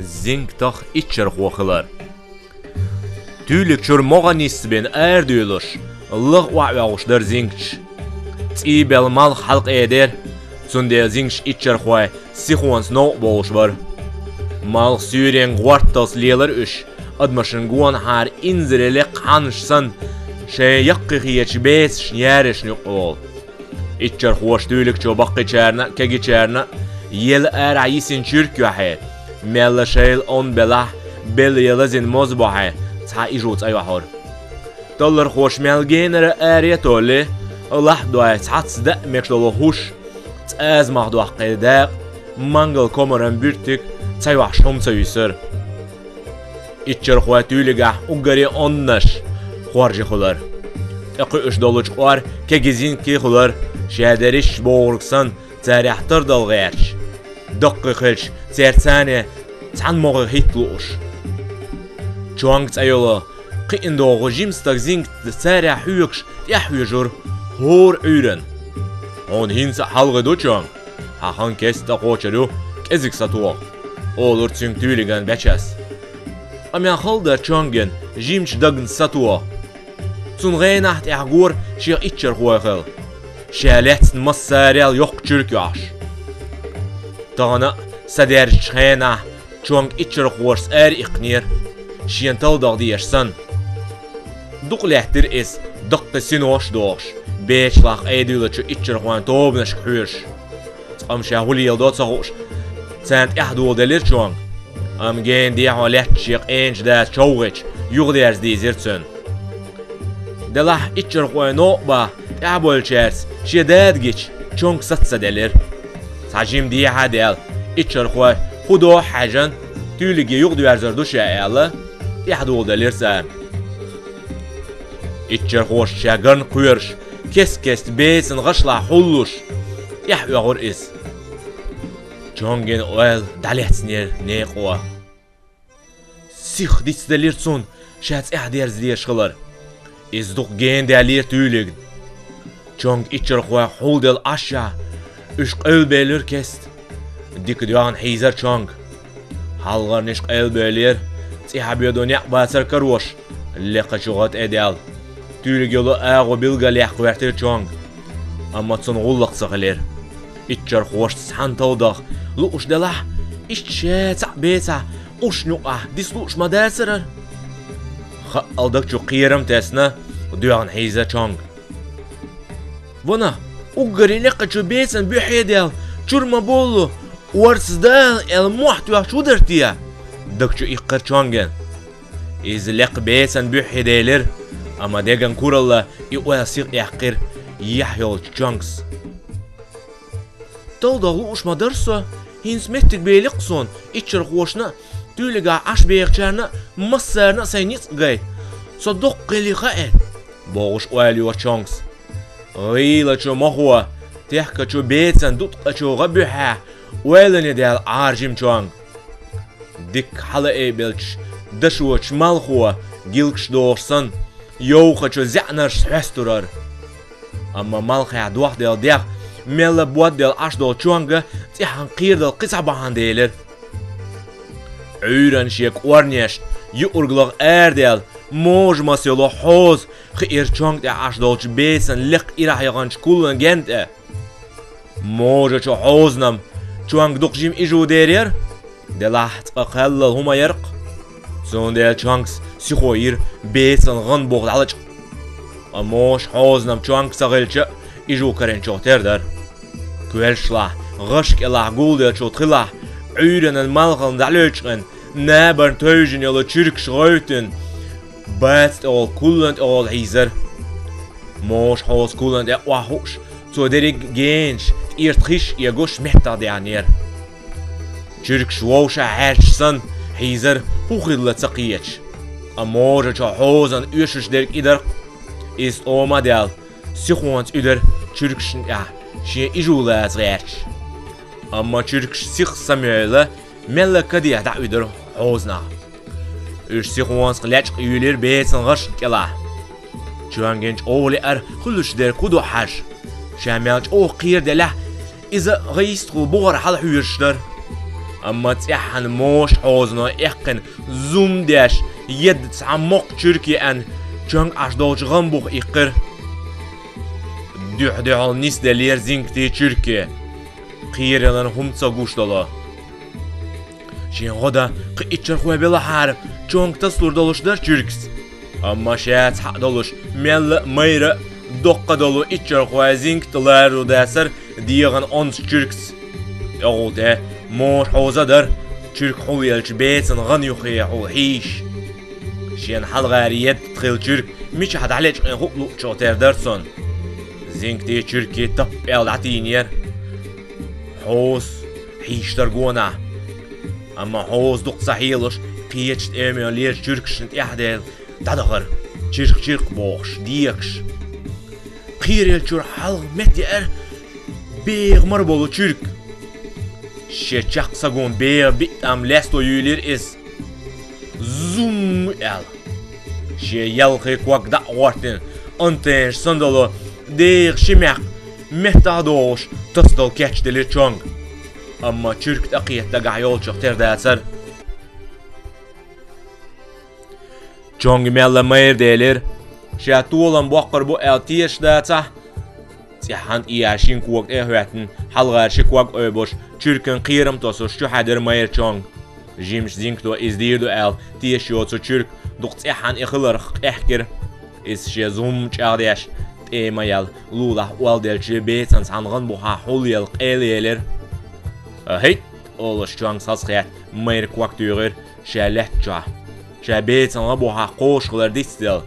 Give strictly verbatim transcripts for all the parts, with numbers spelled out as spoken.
Зингтах иччархо хилар. Туьйлиг чуьра могӀа нисбина арадуьйлуш, лагӀа охьавоьгӀуш дара зингаш. ЦӀий баьлла малх хьалкъедара, цундела зингаш иччархой сихонца новкъа бовлуш бара. Малх суьйренга гӀорталц лелара уьш, адамашна гонахьара инзаре лекха хьанаш санна, шайн яккхий хетачу бецашна, ярешна юкъаволу. Иччархоша туьйлиг чу баккхийчарна а, кегийчарна а елла арахь йисина чуьрк йохье, мелла шайла онда белахь, белла я лазийна моза бохье, цхьа ижу цӀа йохьура. Таллархоша мел генара аре а толлий, лахьа дой цхьацца даа мегаш долу хӀуш, цӀазамах доккхий дакъа, мангал комаран буьртиг цхьа йохьуш хӀума ца юьсура. Иччархой туьйлигахь уггаре онданаш хоржий хуьлура. ТӀекхуьуш долчу къор кегий зингий хуьлура, шадерриш богӀург санна, царах тардала гӀерташ. Даккхий хилча, церан царне цхьана могӀа хӀитта лууш. Чонг цӀе йолу кхиъна догӀу жима стаг зингат царах хьоьгуш тӀаьхьа хьоьжура хӀора Ӏуьйранна. «Хьуна хӀинца а хьалхе ду, Чонг, хьан хан кеста тӀекхочур ю, кӀезиг сатоха», — олура цуьнга туьйлиган бечас. Къамел хала дара Чонгин жимачу дагна сатоха. Цунна гӀенах тӀехь гора шех иччархой хила, ша лаьцна массарел йоккха чуьрк йохьуш. Тахана а садаьржачу хенахь Чонг иччархошца араиккхинера, шена талла даха дезаш санна. Дукха лаьттира иза, даккхий синош а дохуш, бецалахь къедуьйлучу иччархойн тобанашка хьоьжуш. Цкъа-м ша хӀун леладо ца хууш, царна тӀаьхьадоладелира Чонг. Амма гена дехьо лаьтташ шен къеначу дас човхича, юхадерза дийзира цуьнан. Делахь иччархой новкъа баха тӀаьхьабевллачаьрца шен дада гича, Чонг саца ца делира. Цхьа жима дехьа а даьлла, иччархой хӀун доху хьаьжна, туьйлиге юхадоьрзур ду ша аьлла, тӀаьхьадоладелира царна. Иччархоша ша гарна кхоьруш, кест-кеста бецан гӀашлахь хьуллуш, тӀаьхьа оьхура иза. Чонгин ойла дӀалецнера некъо. Сиха дицделира цунна ша цӀехь дерза дезаш хилар. Иза дукха гена даьллера туьйлигна. Чонг иччархойх хьулделла Ӏаш, уьш къевлабелира кеста. Дика доьгӀна хьийзара Чонг. Хьалхарнишкъа къевлабелира, цӀехьа боьду некъ бацара карош, лекхачу гӀа тӀе а даьлла. Туьйлиг йолу агӀо билгалъяхьа гӀоьртира Чонг. Амма цунна гӀуллакх ца хилира. Иччархошца цхьаьна талла даха лууш делахь, иштта ша цхьаъ бецахь, къушна юкъахь диса лууш ма дацара. Хаъал даг чу кхерам тесна, доьгӀна хьийзара Чонг. Ванах, уггаре лекхачу бецан буьххье а даьлла, чуьра ма боллу, орца дала аьлла мохь тоьхча хӀун дара те? Даг чу иккхира Чонгин. Иза лекха бецан буьххье делира, амма деган куралла и ойла сиха эккхира яхь йолчу Чонгас. Талла даха лууш ма дара со, хӀинца меттиг белира-кх суна, иччархошна а, туьйлигахь Ӏаш бехачарна а, массарна а сайн ницкъ гайта. Со доккха хили хаьа, — бохуш ойла йора Чонгас. ГӀийлачу мохо, техкачу бецан дуткъачу гӀа буьххьехь ойлане даьлла Ӏара жима Чонг. Дикка хьалаайбелчу дашочу малхо, гилгаш дохуш санна, йовхачу зеӀнаршца хьоьстур ара. Амма малхехь дохделла дегӀ мелла а бодделла Ӏаш долу Чонга цӀеххьана кхерадала кхин цхьа бахьана делира. Ӏуьйранна шен кӀорнешна юург лаха арадаьлла, можа маса йолу хьоза хиира Чонг тӀехь Ӏаш долчу бецан лекха ирахь яханчу куллан генна тӀе. Можачу хьозанам Чонг дукха жима ижу дерера, делахь цкъа кхаллал хӀума яра-кх. Цундела Чонгас сихо йира бецан гӀан буха дӀалачкъа. Ткъа можа хьозанам Чонг ца хилча а, ижу карийначух тера дара. Коьрташлахь, гӀаш кӀелахь гулделлачул тхилахь, Ӏуьйранан малхална дӀалечкъина, набарна тевжина йолу чуьркаш гӀевттина, баца тӀехула куллан тӀехула хьийзара. Можа хьоза куллан тӀе охьахууш, цо дерриг а генаш, тӀерта хиш а эгуш, меттах даьхнера. Чуьркаш вовшахь хьаьрчаш санна хьийзара, хӀун хилла ца кхеташ. Ткъа можачу хьозан оьшуш дерг и дара-кх. Иза тӀома а даьлла, сихонца уьдура чуьркашна тӀехь шен ижу лаца гӀерташ. Амма чуьркаш сиха самоьлла, мелла кадехьа дӀауьдура хьозанах. Уьш сихонца лечкъа юьйлира бецан гӀашна кӀелахь. Чонгина чӀогӀа лаьара хуьлуш дерг хӀун ду хьажа. Ша мел чӀогӀа кхераделлехь, иза гӀайстахула бухара хьалахьоьжуш дара. Амма цӀеххьана моша хьозано эккхина зум деш, едда цхьа мокх чуьрк еана, чонг Ӏаш долчу гӀан буха иккхира. Дуьхь-дуьхьал нисделлера зингатий чуьрк, кхералан хӀума ца гуш долу. Шен гӀо дан кхин иччархой белахьара, чонг тасалур долуш дара чуьркаца. Амма ша цхьаъ долуш, мелла а майра а доккха долу иччархой зингат лару дацара дегӀан онца чуьркаца. ТӀехула тӀе моша хьоза дара, чуьрк хьулъелчу бецан гӀан юххехула хьийш. Шена хьалхара едда тхила чуьрк мичахь дӀалечкъина хӀуъа луучух тера дара цунна. Зингатий чуьркий таппа аьлла дӀатийнера. Хьоза хьийш дара гонахь. Амма хьоза дукха ца хьелуш, кхечу тӀемалера чуьркашна тӀаьхьадаьлла дӀадахара, чирх-чирх бохуш, декаш. Кхералчуьра хьалха меттаеара бегӀа мара болу чуьрк. Шен чаккха са гун бегӀа биъ тӀам лесто юьйлира иза. Зум аьлла. Шен ялхе ког дӀа а гӀоттина, антеннаш санна долу дегӀан ши маькх меттах а догӀуш, тасадала кечделира чонг. Амма чуьрк тӀекхета дагахь йолчух тера дацара. Чонга мелла майра делира, ша толам боккхур бу аьлла тешаш дацахь, цӀеххьана тӀехьа шина кога тӀе а хӀоьттина, хьалхара ши ког ойбуш, чуьркан кхерам тосуш чухьаьдира майра чонг. Жимачу зингато иза дийр ду аьлла тешаш йоцу чуьрк дукха цӀеххьана и хиларх къехкира. Иза шен зум чӀагӀдеш, тӀе ма ял, лулахь олделчу бецан цхьана гӀан бухахь хьулъелла къелъелира. «ХӀит!» — олуш чонг схьасхетта, майра ког туьйхира ша лаьтта чохь. Ша бецан гӀан бухахь кхоша хилар дицделла.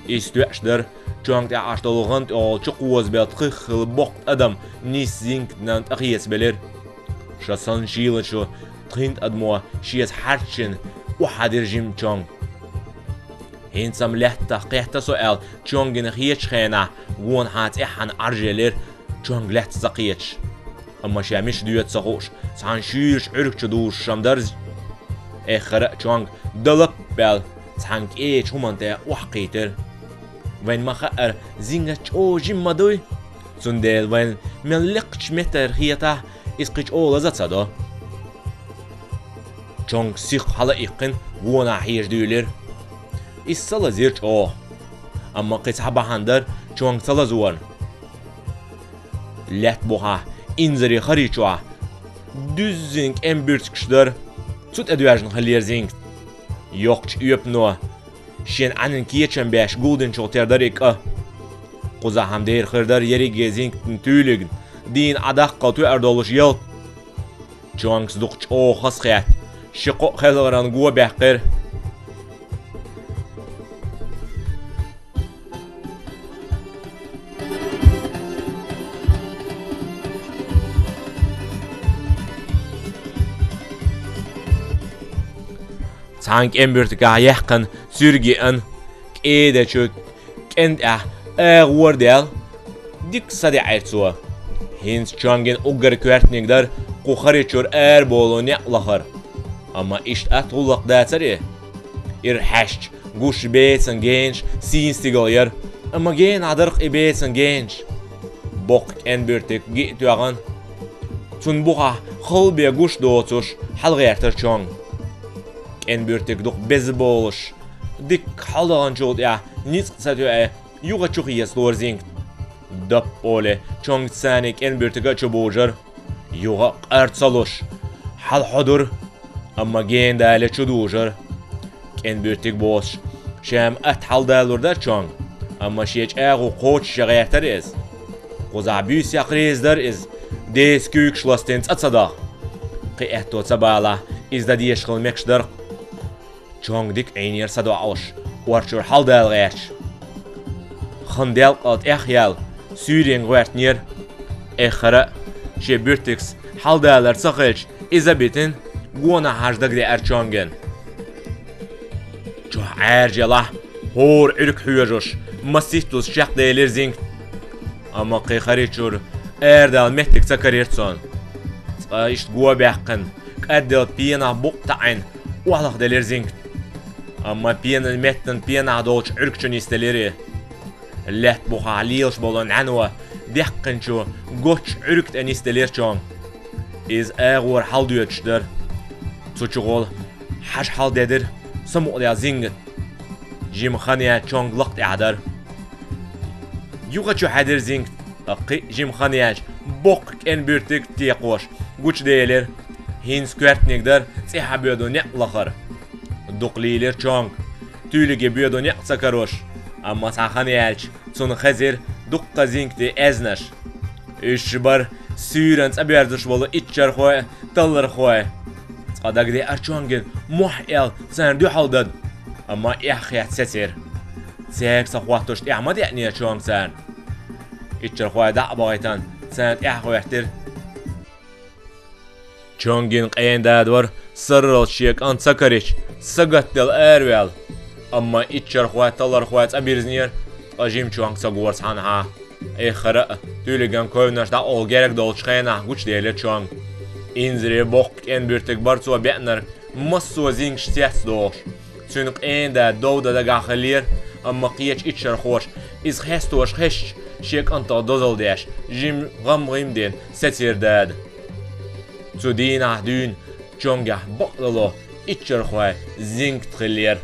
Иза тоьаш дара, чонг тӀехь Ӏаш долу гӀан тӀехула чукхозабелла тхих хилла боккха адам нийсса зингатана тӀекхецабелира. Ша санна шийлачу тхин адамо шеца хьарчийна охьадира жима чонг. ХӀинца-м лаьттах кхетта со аьлла, чонг гина хетачу хенахь, гонахьа цӀеххьана Ӏаржъелира, чонг лаьцна ца кхеташ. Амма ша мича доьду ца хууш, цхьана шуьйрачу Ӏуьрг чу дузуш-м дара иза. Эххар а чонг далап баьлла, цхьана кӀечу хӀуманна тӀе охьакхийтира. Вайн ма хаьара, зингат чӀогӀа жима ма дуй? Цундела вайн мел лекхачу меттара хетахь, иза кхин чӀогӀа лаза а ца до. Чонг сих хьала а иккхина, гонахьа хьежа дуьйлира. Иза ца лазийра чӀогӀа. Амма кхин цхьа бахьана дара чонг ца лазорна. Лаьтта бухахь, инзаре хари чохь, дуьззина кӀен буьртигаш дара, цу тӀе доьжна хиллера зингат. Йоккхачу оьпано шен Ӏаьнан кечам беш гулдинчух тера дара и кӀа. Кхузахь-м дера хир дара ерриге зингатна туьйлигна, дийна Ӏа даккхал тоьар долуш ялта. Чонгас дукха чӀогӀа хазахетта, ши-кхоъ хелхаран го баьккхира. Цхьана кӀен буьртигахь яьккхина цуьрг йиъна, кӀеда чу кӀен тӀехь агӀор даьлла, дика садаьӀира цо. ХӀинца чонг гина уггар коьртаниг дара кху хари чуьра арабовлу некъ лахар. Амма иштта атта гӀуллакх дацара и. Ира хьаьшча, гуш бецан генаш сийна стигала яра, амма генахь дара-кх и бецан генаш. Боккха кӀен буьртиг гиъ тоьхна, цунна бухахь хала бен гуш доцуш, хьалагӀертара чонг. КӀен буьртиг дукха беза болуш, дикка хьалагӀанчул тӀаьхьа ницкъ ца тоьий, юха чухезалора зингат. Дап олий, чонг царний кӀен буьртига а чу бужара. Юха а къар ца луш, хьалахьодура, амма гена дале чу дужара. КӀен буьртиг боцуш, ша-м атта хьаладалур дара чонг, амма шен чӀагӀо кхочушъян гӀертара иза. Кхузахь буьйсех реза дара иза, деса куьйгаш ластийна цӀа ца даха. Кхин аьтто ца балахь, иза дан дезаш хила мегаш дара-кх. Чонг дика Ӏийнера садоӀуш, орчуьра хьаладала гӀерташ. Хан делкъал тӀехъяьлла, суьйренга гӀоьртинера. Эххар а, шен буьртигас хьаладалар ца хилча, иза а битина, гонахьа хьажа дагадеара чонгана. Чохь Ӏаьржа ялахь, хӀора Ӏуьрг хьоьжуш, маситтаза чекхделира зингат. Амма кхин хари чуьра арадала меттиг ца карийра цунна. Цкъа иштта го баьккхина, кӀадделла пенах букъ таӀийна, охьалахделира зингат. Амма пенан меттана пенахь долчу Ӏуьрг чу нисделира и. Лаьтта бухахь лелаш болу нӀаьно даьккхинчу гоччу Ӏуьрг тӀе нисделира чонг. Иза агӀор хьалдоьдуш дара. Цу чухула хьажа хьалдедира самукъадаьлла зингат. Жима хан яьлча чонг лакха тӀехь дара. Юха чу хьаьдира зингат, ткъа кхин а жима хан яьлча, боккха кӀен буьртиг текхош гучуделира. ХӀинца коьртаниг дара цӀе хьабоьду некъ лахар. Дукха лийлира чонг, туьйлиге боьду некъ ца карош, амма цхьа хан яьлча, цунна хезира дуккха зингатийн аьзнаш. Уьш бара суьйранна цӀа боьрзуш волу иччархой а, таллархой а. Цкъа дагадеара чонгина, мохь аьлла, царна дуьхьал дада. Амма эхь хетта сецира. Цаьрга ца хоттуш тӀехь ма деънера чонг царна. Иччархой дӀа а бахийтина, царна тӀаьхьа гӀоьртира. Чонгин къена дада вара сарралц шен кӀант ца карийча, сагатделла араваьлла. Амма иччархой, таллархой цӀа бирзинера, ткъа жима чонг ца гора цхьанхьа. Эххара а, туьйлиган ковнаш дӀакъовла герга долчу хенахь гучуделира чонг. Инзаре боккха кӀен буьртиг бара цо беънарг, массо а зингаш цецдохуш. Цуьнан къена дада дов дан дагахь хиллера, амма кхечу иччархоша иза хестош хезча, шен кӀантах дозалла деш, жима гӀам-гӀим дина сецира дада. Цу дийнахь дуьйна чонгехь бакъдало иччархой зингат хиллера.